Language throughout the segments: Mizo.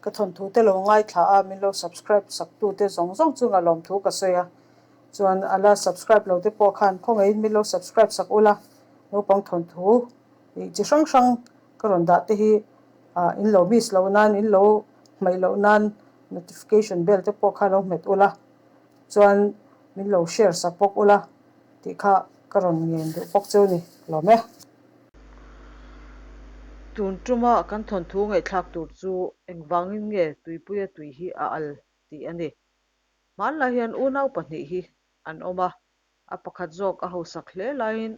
Ka thawnthu te lo ngaithla a, min lo subscribe sak tu te zawng zawng chunga lawmthu ka sawi a. Chuan a la subscribe lo te pawh khan khawngaihin min lo subscribe sak ula, naupang thawnthu ih chi hrang hrang ka rawn dah te hi ah in lo miss loh nan, in lo hmaih loh nan notification bell te pawh kha lo hmet ula, chuan min lo share sak bawk ula tih kha ka rawn ngen duh bawk cheu ni lawm e. Tun tuma kan thawnthu ngaihthlak tur chu engvangin nge tuipuia tui hi a al tih a ni. Hmanlai hian unau pahnih hi an awm a, a pakhat zawk a hausak hle laiin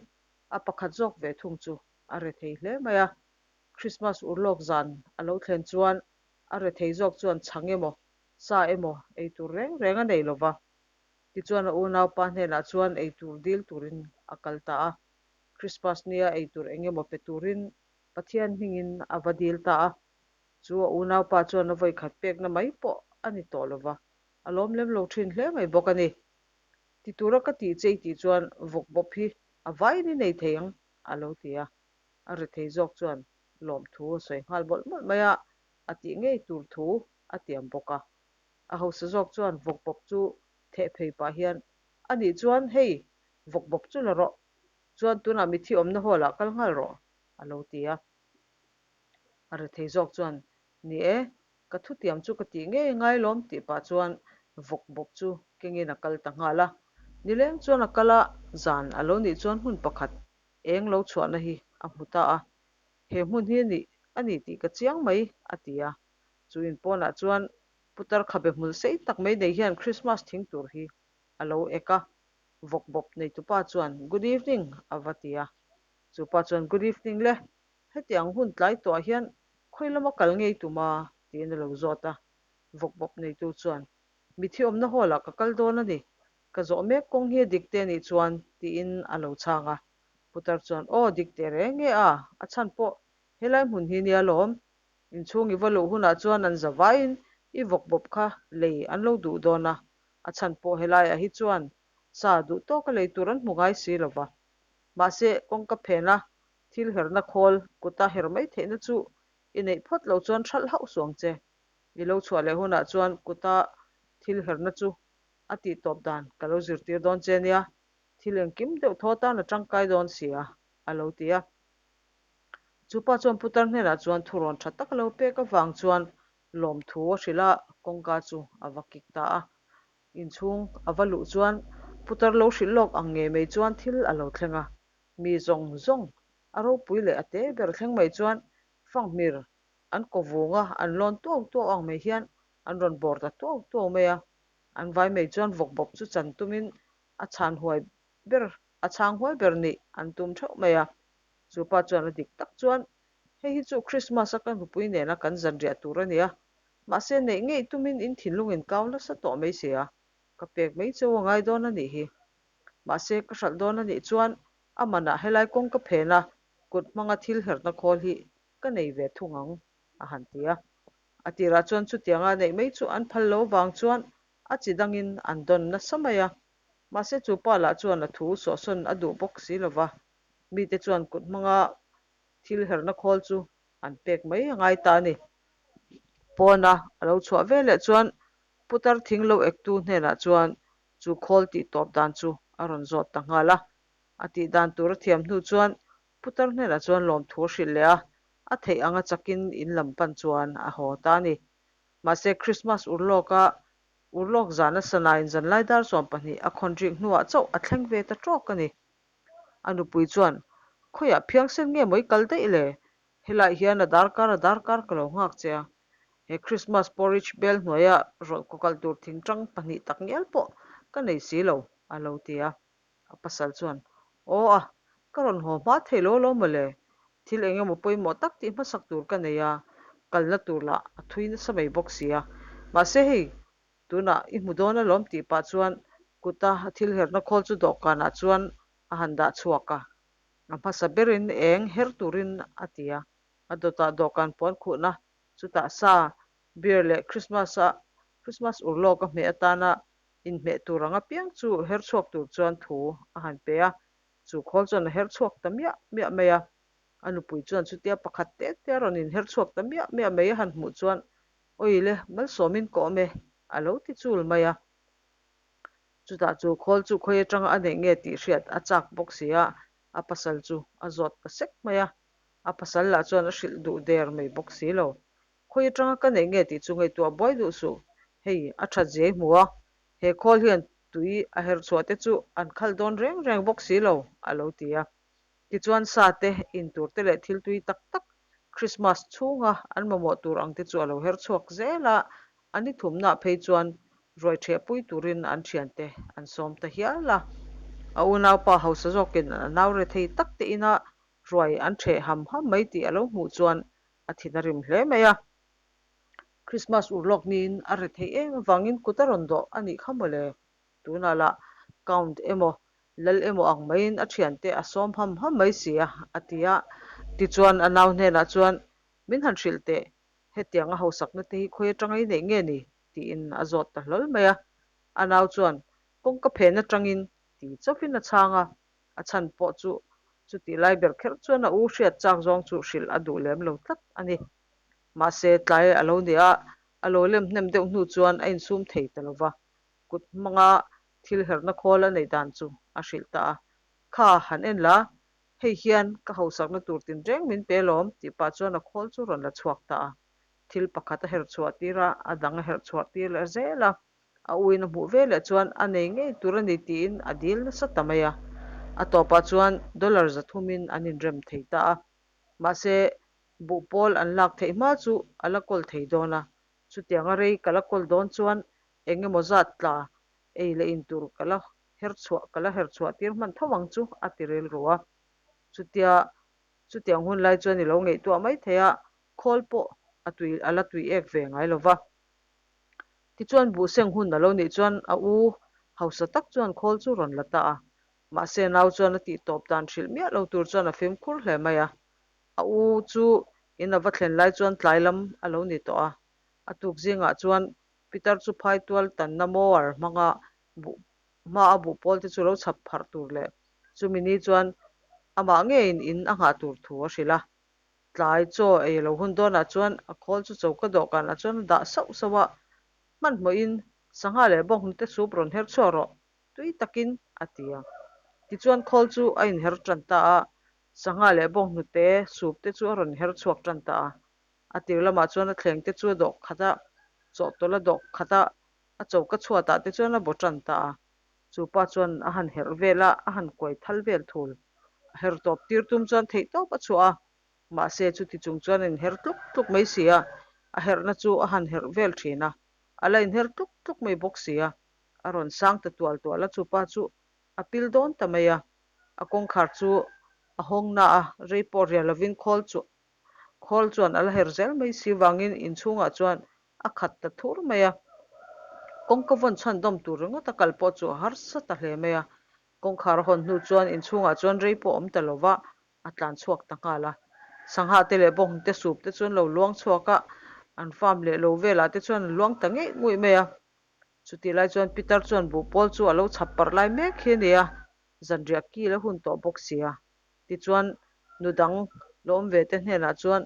a pakhat zawk ve thung chu a rethei hle mai a. Krismas urlawk zan a lo thlen chuan a rethei zawk chuan chhang emaw, sa emaw ei tur reng reng a nei lova. Tichuan a unaupa hnenah chuan ei tur dil turin a kal ta a. Krismas nia ei tur eng emaw pe turin Pathian hmingin a va dil ta a. Chu a unaupa chuan a vawikhat pekna mai pawh a ni tawh lova, a lawm lem lo thin hle mai bawk a ni. Ti tura ka tih che i tih chuan vawk bawp hi a vaiin i nei thei ang, a lo ti a. A rethei zawk chuan lawmthu a sawi nghal mawlh mawlh mai a, a tih ngei tur thu a tiam bawk a. A hausa zawk chuan vawk bawp chu theh phei pah hian, A nih chuan hei, vawk bawp chu la rawh, chuan tunah mithi awmna hall ah kal nghal rawh, a lo ti a. A rethei zawk chuan, Ni e, ka thutiam chu ka tih ngei ngai lawm tih pah chuan vawk bawp chu kengin a kal ta nghal a. Nileng chuan a kal a, zan a lo nih chuan hmun pakhat eng lo chhuahna hi a hmu ta a. He hmun hi a nih a ni tih ka chiang mai, a ti a. Chu in pawnah chuan putar khabe hmul sei tak mai nei hian Christmas thing tur hi a lo ek a. Vawk bawp neitupa chuan, Good evening, a va ti a. Chupa chuan, Good evening le, Hetiang hun tlai tawhah hian khawi lama kal ngei tum a? tiin a lo zawt a. Vawk bawp neitu chuan, Mithi awmna hall ah ka kal dawn a ni. Ka zawh mek kawng hi a dik te anih chuan, tiin a lo chhang a. Putar chuan, Aw, dik teh reng e a, a chhan pawh helai hmun hi nia lawm. Inchhung i va luh hunah chuan an za vaiin i vawk bawp kha lei an lo duh dawn a, a chhan pawh helaiah hi chuan sa duh tawka lei tur an hmu ngai si lova. Mahse, kawngka phena Thil herna khawl kuta her mai theihna chu i neih phawt loh chuan hralh hauh suang che. I lo chhuah leh hunah chuan kuta thil herna chu a tih tawp dan ka lo zirtir dawn che nia, thil engkim deuh thaw tan a tangkai dawn si a, a lo ti a. Chu pa chuan putar hnenah chuan thurawn tha tak a lo pek avang chuan lawmthu a hrilh a, kawngka chu a va kik ta a. Inchhung a va luh chuan putar lo hrilh lawk ang ngei mai chuan thil a lo thleng a, Mi zawng zawng, a ropui leh a te ber thleng mai chuan fanghmir an ko vung a, an lawn tuau tuau ang mai hian an rawn bawr ta tuau tuau mai a. An vai mai chuan vawk bawp chu chan tumin a chhan huai ber, a chhang huai ber nih an tum theuh mai a. Chu pa chuan a dik tak chuan, Hei hi chu Christmas a ka nupui nena kan zanriah tur a nia, mahse neih ngei tumin in thinlung in kau nasa tawh mai si a, ka pek mai cheu a ngai dawn a nih hi. Mahse, ka hralh dawn a nih chuan a manah helai kawng ka phen a, kut hmanga thil herhna khawl hi ka nei ve thung ang, a han ti a. A tirah chuan chutianga neih mai chu an phal lo vang chuan a chi dangin an dawn nasa mai a. Mahse, chu pa lah chuan a thu sawhsawn a duh bawk si lo va, mite chuan kut hmanga thil herhna khawl chu an pek mai a ngai ta a ni. Pawna a lo chhuah veleh chuan putar thing lo ektu hnenah chuan Chu khawl tih tawp dan chu a rawn zawt ta nghal a. A tih dan tur a thiam hnu chuan putar hnenah chuan lawmthu a hrilh leh a, a theih anga chakin in lam pan chuan a haw ta a ni. Mahse Christmas urlawka urlawk zan a sanain zanlai dar 12 a khawn rik hnuah chauh a thleng ve ta tawk a ni. A nupui chuan, Khawiah phiangsen nge maw i kal daih le? Helaiah hian a darkar a darkar ka lo nghak che a, he Christmas porridge bel hnuaia rawlh kaw kalh tur thingtang pahnih tak ngial pawh ka nei si lo, a lo ti a. A pasal chuan, Aw a, ka rawn haw hma thei lo lo mawle, thil eng emaw pawimawh tak tih hmasak tur ka nei a, kalna tur lah a thui nasa mai bawk si a, mahse hei tunah i hmu dawn alawm tih pah chuan kuta a thil herna khawl chu dawhkanah chuan a han dah chhuak a. A hmasa berin eng her turin a ti a, a dawtah dawhkan puan khuhna chutah sa, beer leh Christmas a Christmas urlawk a hmeh atana inhmeh tur ang apiang chu her chhuak tur chuan thu a han pe a, chu khawl chuan a her chhuak ta miah miah mai a. A nupui chuan chutia pakhat te te a rawn inher chhuak ta miah miah mai a han hmuh chuan Awile, malsawmin ka awm e, a lo ti chul mai a. Chutah chu khawl chu khawi atanga a neih nge tih hriat a chak bawk si a, a pasal chu a zawt ta sek mai a. A pasal lah chuan a hrilh duh der mai bawk si lo. Khawi atanga ka neih nge tih chu ngaihtuah buai duh suh, hei a that zia i hmu a, he khawl hian tui a herh chhuah te chu an khal dawn reng reng bawk si lo, a lo ti a. Tichuan sa te, in tur te leh thil tui tak tak Krismas chhunga an mamawh tur ang te chu a lo her chhuak zel a, a ni thumnaah phei chuan ruai ṭhehpui turin an ṭhiante an sawm ta hial a. A unaupa hausa zawkin a nau rethei tak te ina ruai an ṭheh ham ham mai tih a lo hmuh chuan a thin a rim hle mai a. Krismas urlawk niin a rethei em avangin kut a rawn dawh a nih kha mawle. Tunah lah Count emaw Lal emaw ang maiin a thiante a sawm ham ham mai si a, a ti a. Tichuan a nau hnenah chuan, Min han hrilh teh, hetiang a hausakna te hi khawi atanga i neih nge ni? tiin a zawt ta hlawl mai a. A nau chuan, Kawngka phen atangin ti chauhin a chhang a, a chhan pawh chu chutih lai ber kher chuan a u hriat chak zawng chu hrilh a duh lem lo tlat a ni. Mahse tlai a lo ni a, a lo lem hnem deuh hnu chuan a insum thei ta lo va, kut hmanga thil herhna khawl a neih dan chu a hrilh ta a, Kha, han en la, hei hian ka hausakna tur tinreng min pe lawm, tih pah chuan a khawl chu rawn la chhuak ta a. Thil pakhat a herh chhuah tir a, a dang a herh chhuah tir leh zel a, a uin a hmuh ve leh chuan a nei ngei tur a ni tiin a dil nasa ta mai a. A tawpah chuan dollar zathumin an inrem thei ta a, mahse buhpawl an lak theih hma chu a la kawl thei dawn a, chutianga rei ka la kawl dawn chuan Eng emaw zat tla ei leh in tur ka la her chhuah ka la her chhuah tir hman tho ang chu a ti rilru a. Chutia chutiang hun lai chuan i lo ngaihtuah mai thei a, khawl pawh a tui a la tui ek ve ngai lo va. Tichuan buhseng hun a lo nih chuan a u hausa tak chuan khawl chu rawn la ta a. Mahse nau chuan a tih tawp dan hrilh miah lo tur chuan a fimkhur hle mai a. A u chu in a va thlen lai chuan tlai lam a lo ni tawh a. A tuk zingah chuan Pitar chu phai tual tanna mower hmanga buh hma a buh pawl te chu lo chhap pharh tur leh chumi ni chuan amah ngeiin in a nghah tur thu a hrilh a. Tlai chaw ei lo hun dawnah chuan a khawl chu choka dawhkanah chuan a dah sauh sauh a, hmanhmawhin sangha leh bawnghnute soup rawn her chhuak rawh tui takin a ti a. Tichuan khawl chu a inher tan ta a, sangha leh bawnghnute soup te chu a rawn her chhuak tan ta a. A tir lamah chuan a thleng te chu a dawh khat a, chawhtawlh a dawh khat a, a choka chhuatah te chuan a baw tan ta a. Chu pa chuan a han herh vel a, a han kuai thal vel thul. A her tawp tir tum chuan theih tawp a chhuah a, mahse chuti chung chuan a inher tluk tluk mai si a, a herhna chu a han herh vel thin a, a la inher tluk tluk mai bawk si a, a rawn sang ta tual tual a, chu pa chu a pil dawn ta mai a, a kawngkhar chu a hawng na a, rei pawh rial lovin khawl chu Khawl chuan a la her zel mai si vangin inchhungah chuan a khat ta thur mai a. Kawngka vawn chhan dawm tur ringawt a kal pawh chu a harsa ta hle mai a. Kawngkhar a hawn hnu chuan inchhungah chuan rei pawh awm ta lo va, a tlan chhuak ta nghal a. Sangha te leh bawnghnute sup te chuan lo luang chhuak a, an farm leh lo velah te chuan an luang ta ngeih nguih mai a. Chutih lai chuan Pitar chuan buhpawl chu a lo chhap parh lai mek hi a ni a, zanriah kil a hun tawh bawk si a. Tichuan, nu dang lo awm ve te hnenah chuan,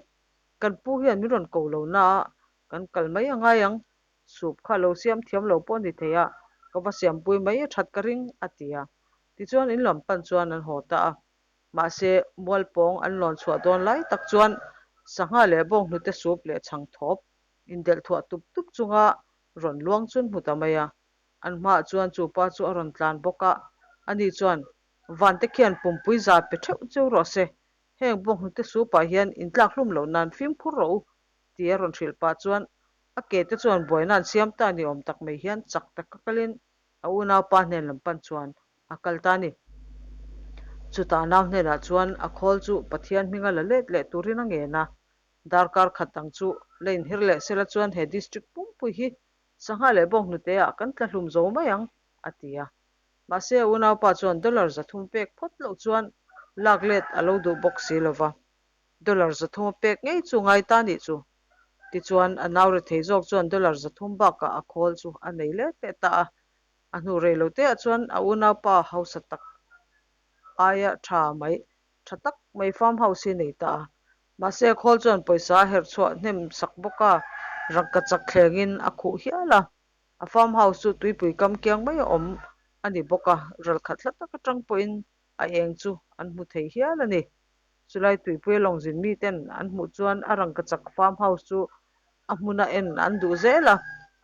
Kan pu hian min rawn ko lo na a, kan kal mai a ngai ang, sup kha lo siam thiam lo pawh a ni thei a, ka va siampui mai a that ka ring, a ti a. Tichuan, in lam pan chuan an haw ta a. Mahse, mualpawng an lawn chhuah dawn lai tak chuan sangha leh bawnghnute sup leh chhang thawp indelh thuah tup tup chunga rawn luang chun hmu ta mai a. An hmaah chuan chu pa chu a rawn tlan bawk a, ani chuan, Vante khian pumpui za pe theuh cheu rawh se, heng bawnghnute supah hian intlak hlum loh nan fimkhur rawh u, ti a rawn hrilh pah chuan a ke te chuan buaina an siam ta ni awm tak mai hian chak taka kalin a unaupa hnen lam pan chuan a kal ta a ni. Chutah nau hnenah chuan a khawl chu Pathian hminga la let leh turin a ngen a, darkar khat dang chu la inher leh sela chuan he district pumpui hi sangha leh bawnghnute ah kan tla hlum zo mai ang, a ti a. Mahse a unaupa chuan dollar 300 pek phawt loh chuan lak let a lo duh bawk si lo va, dollar 300 a pek ngei chu ngai ta nih chu. Tichuan a nau rethei zawk chuan dollar 300 bakah a khawl chu a nei let leh ta a. A hnu rei lo teah chuan a unaupa hausa tak aia tha mai tha tak mai farm house hi nei ta a. Mahse a khawl chuan pawisa a herh chhuah hnem sak bawk a, Rangkachak thlengin a khuh hial a. A farm house chu tuipui kam kiang mai a awm a ni bawk a, ralkhat hla tak atang pawhin a eng chu an hmu thei hial a ni. Chulai tuipuia lawngzin miten an hmuh chuan a rangkachak farm house chu a hmuna en an duh zel a,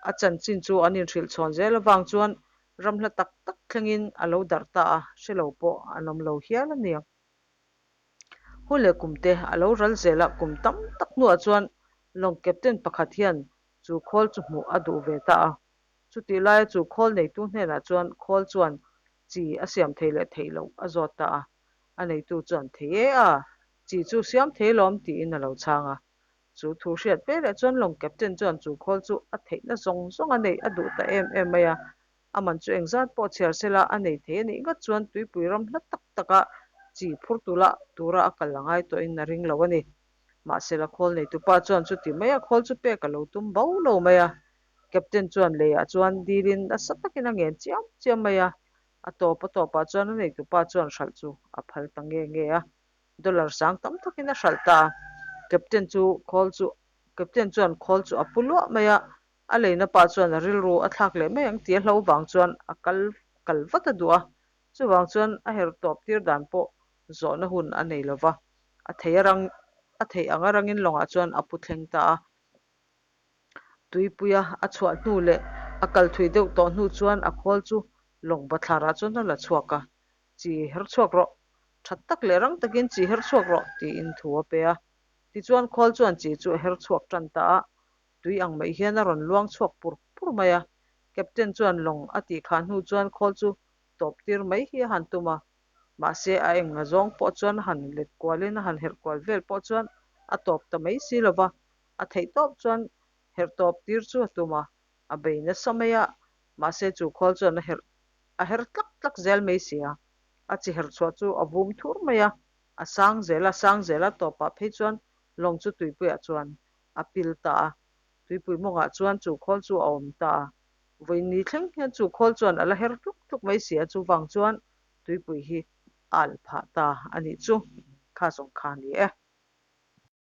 a chanchin chu an inhrilh chhawn zel avang chuan ram hla tak tak thlengin a lo darh ta a, hre lo pawh an awm lo hial a ni. Hun leh kum te a lo ral zel a, kum tam tak hnuah chuan lawng captain pakhat hian chu khawl chu hmuh a duh ve ta a. Chutih laia chu khawl neitu hnenah chuan khawl chuan chi a siam thei leh theih loh a zawt ta a. A neitu chuan, Thei e a, chi chu siam thei lawm tiin a lo chhang a. Chu thu hriat ve leh chuan lawng captain chuan chu khawl chu a theihna zawng zawng a neih a duh ta em em mai a. A man chu engzat pawh chhiar sela a nei thei a nih ngat chuan tuipui ram hla tak taka chi phur tula tura a kal a ngai tawhin a ring lo a ni. Mahsela khawl neitupa chuan chuti mai a khawl chu pek a lo tum bo lo mai a. Captain chuan leiah chuan dilin nasa takin a ngen chiam chiam mai a. A tawp a tawpah chuan a neitupa chuan hralh chu a phal ta nge nge a. Dollar sang tam takin a hralh ta a. Captain chu khawl chu Captain chuan khawl chu a pu luah mai a. A leina pa chuan a rilru a thlak leh mai ang tih a hlo vang chuan a kal kal vat a duh a. Chuvang chuan a herh tawp tir dan pawh zawhna hun a nei lo va, a thei a rang a theih ang a rangin lawngah chuan a pu thleng ta a. Tuipuia a chhuah hnu leh a kal thui deuh tawh hnu chuan a khawl chu lawng bathlarah chuan a la chhuak a, Chi her chhuak rawh, that tak leh rang takin chi her chhuak rawh, tiin thu a pe a. Tichuan khawl chuan chi chu a her chhuak tan ta a, tui ang mai hian a rawn luang chhuak pur pur mai a. Captain chuan lawng a tih khah hnu chuan khawl chu tawp tir mai hi a han tum a, mahse a eng a zawng pawh chuan a han let kualin a han herh kual vel pawh chuan a tawp ta mai si lo va, a theih tawp chuan herh tawp tir chu a tum a, a bei nasa mai a, mahse chu khawl chuan a herh a her tlak tlak zel mai si a, a chi herh chhuah chu a vum thur mai a, a sang zel a, sang zel a tawpah phei chuan lawng chu tuipuiah chuan a pil ta a, tuipui mawngah chuan chu khawl chu a awm ta a, vawiin thleng hian chu khawl chuan a la her tluk tluk mai si a, chuvang chuan tuipui hi a alh phah ta a nih chu, kha zawng kha a ni e.